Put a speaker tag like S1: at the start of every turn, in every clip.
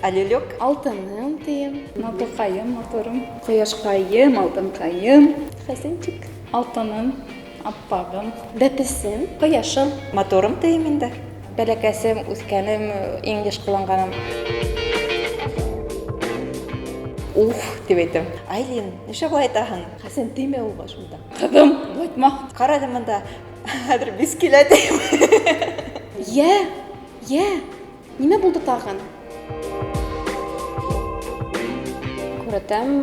S1: Алилюк.
S2: Алтыным тием.
S3: Матурҡайым, матурым. Ҡояшҡайым, алтынҡайым.
S2: Хәсәнчик.
S3: Алтыным, аппағым.
S2: Бәпесем.
S4: Ҡояшым.
S1: Матурым тием инде.
S5: Бәләкәсем, үҫкәнем, иң йыш ҡулланғаным.
S1: Ух, тип әйтәм. Айлин, нишләп улай әйтәһең?
S4: Хәсән тимә уға шунда.
S3: Ҡыҙым, улайтма.
S1: Ҡара әле монда, хәҙер бис килә тием.
S2: Йә, йә, нимә булды тағын?
S6: Күрәтәм,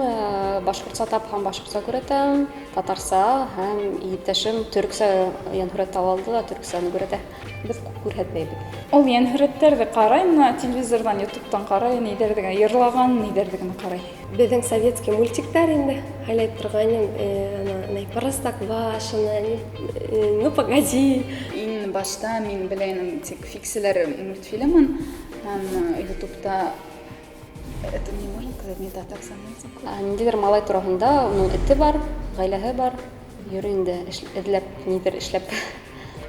S6: башҡортса тапһам, башҡортса күрәтәм, татарса һәм иптәшем төрөксә йәнһүрәт таба алды ла төрөксәне күрәтә. Беҙ күрһәтмәйбеҙ.
S3: Ул йәнһүрәттәрҙе ҡарай, мына телевизорҙан, ютубтан ҡарай, ниҙәрҙе генә йырлаған, ниҙәрҙе генә ҡарай.
S4: Беҙҙең советский мультиктар инде һайлай торғайным, ана, ни, Простоквашино, ни, Ну погоди.
S3: Иң башта мин белә инем тик Фикселәр мультфильмын һәм ютубта это не можно сказать, не татарса мультик.
S6: Ниндәйҙер малай тураһында, уның эте бар, ғаиләһе бар, йөрөй инде эҙләп, ниҙер эшләп.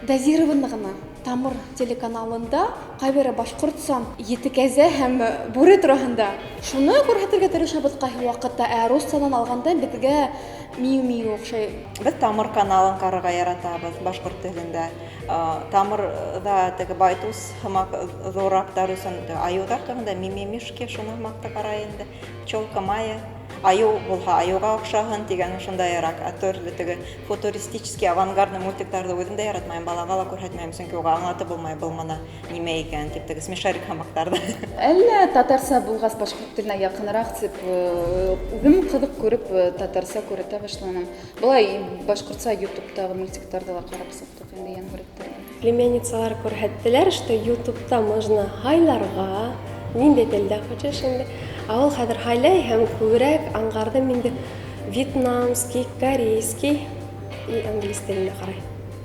S2: Дозированно ғына Тамыр телеканалында ҡайбере башҡортса ете кәзә һәм бүре тураһында. Шуны күрһәтергә тырышабыҙ ҡайһы ваҡытта, ә руссанан алғанда беҙгә миу-миу оҡшай.
S1: Беҙ Тамыр каналын ҡарарға яратабыҙ башҡорт телендә. Тамырҙа теге Байтус һымаҡ ҙурыраҡтар өсөн айыуҙар тураһында мимимишки шуны һымаҡ та ҡарай инде. Пчелка Майя. Айыу булһа айыуға оҡшаһын тигән шундайыраҡ. Ә төрлө теге футуристический авангардный мультиктарҙы үҙем дә яратмайым, балаға ла күрһәтмәйем, сөнки уға аңлатып булмай был мына нимә икән тип теге смешарик һымаҡтарҙы.
S3: Әллә татарса булғас башҡорт теленә яҡыныраҡ тип, үҙем ҡыҙыҡ күреп, татарса күрәтә башланым. Былай башҡортса ютубтағы мультиктарҙы ла ҡарап сыҡтыҡ инде йәнһүрәттәрҙе.
S4: Племянницалар күрһәттеләр, что ютубта можно һайларға, ниндәй телдә хочешь инде. Ә ул хәҙер һайлай һәм күберәк аңғарҙым инде вьетнамский, корейский и англис теленә ҡарай.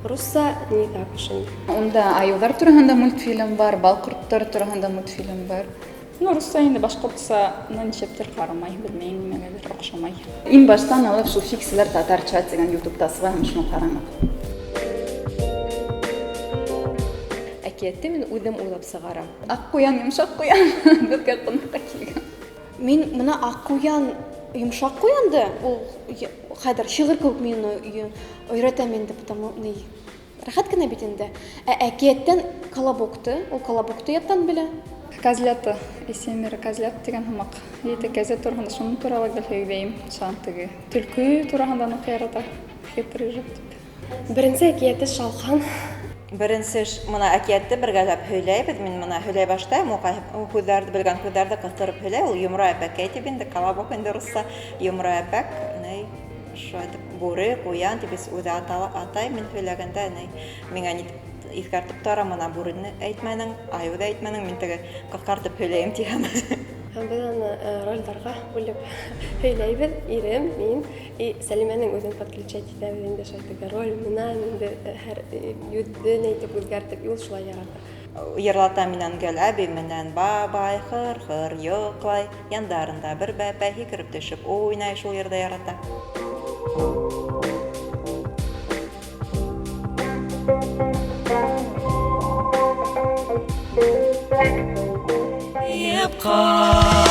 S4: Русса не так уж инде.
S3: Унда айыуҙар тураһында мультфильм бар, балҡорттар тураһында мультфильм бар. Ну, русса инде башҡортса нисәптер ҡарамай, белмәйем, нимәгәлер оҡшамай. Иң баштан алып шул Фикселәр татарча тигән ютубта сыға һәм шуны ҡараныҡ.
S4: Әкиәтте мин үҙем уйлап сығарам.
S3: Аҡ ҡуян, йомшаҡ ҡуян беҙгә ҡунаҡҡа килгән.
S2: Мин мына аҡ ҡуян, йомшаҡ ҡуянды, ул хәҙер шиғыр кеүек мин уны өйрәтәм инде, потому ни рәхәт кенә бит инде. Ә әкиәттән колобокты, ул колобокты яттан белә.
S3: Козлята, Исемере козлят тигән һымаҡ. Ете кәзә тураһында, шуның турала гел һөйләйем. Шунан теге төлкө тураһында ныҡ ярата. Хитрый жук тип.
S4: Беренсе әкиәте Шалҡан.
S1: Беренсе мына әкиәтте бергәләп һөйләйбеҙ. Мин мына һөйләй башлайым, ул ҡайһы һүҙҙәрҙе белгән һүҙҙәрҙе ҡыҫтырып һөйләй. Ул йомро әпәкәй тип инде, колобок инде русса йомро әпәк, ни, шулай итеп бүре, ҡуян тип үҙе атай. Мин һөйләгәндә, ни, миңә ни иҫкәртеп тора, мына бүрене әйтмәнең, айыуҙы әйтмәнең, мин теге ҡыҫҡартып һөйләйем тиһәм.
S4: Һәм беҙ аны ролдарға бүлеп һөйләйбеҙ. Ирем, мин и Сәлимәнең үҙен подключать итәбеҙ инде, шулай теге роль менән инде, һәр йөҙҙөн әйтеп үҙгәртеп, ул шулай ярата.
S1: Йырлата минән гел әбей менән бабай, хыр-хыр йоҡлай, яндарында бер бәпәй һикереп төшөп уйнай, шул йырҙы ярата.
S7: Епҡа.